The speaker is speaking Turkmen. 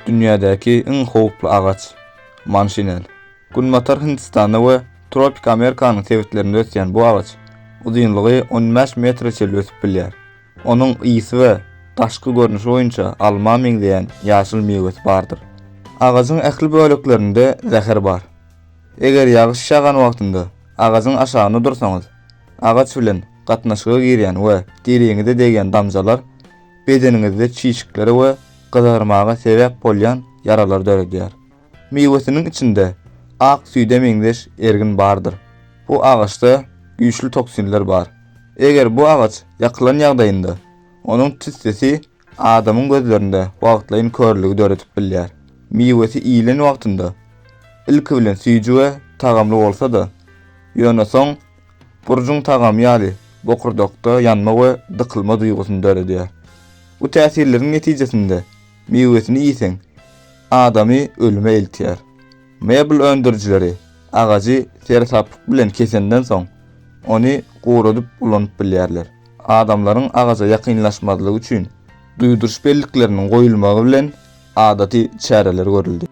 Dünýädäki iň howply agaç, manşinel. Günbatar Hindistanda we Tropiki Amerikanyň sebitlerinde ösýän bu agaç uzynlygy 15 metre çenli ösüp bilýär. Onuň ysy we daşky görnüşi boýunça alma meňzeýän ýaşyl miwesi bardyr. Agajyň ähli böleklerinde zäher bar. Eger ýagyş ýagan wagtynda agajyň aşagynda dursaňyz, agaç bilen gatnaşyga girýän we deriňize degýän damjalar bedeniňizde çişiklere we gyzarmaga sebäp bolýan ýaralar döredýär. Miwesiniň içinde ak süýde meňzeş ergin bardyr. Bu agaçda güýçli toksinler bar. Eger bu agaç ýakylan ýagdaýynda, onuň tüssesi adamyň gözlerinde wagtlaýyn körlügi döredip bilýär. Miwesi iýlen wagtynda ilki bilen süýji we tagamly bolsa-da, ýöne soň burjuň tagamy ýaly bokurdakda ýanma we dykylma duýgusyny döredýär. Bu täsirleriň netijesinde miwesini iýseň, adamy ölüme eltýär. Mebel öndürijileri agajy seresaplyk bilen kesenden soň, ony guradyp ulanyp bilýärler. Adamlaryň agaja ýakynlaşmazlygy üçin duýduryş bellikleriniň goýulmagy bilen adaty çäreler görüldi.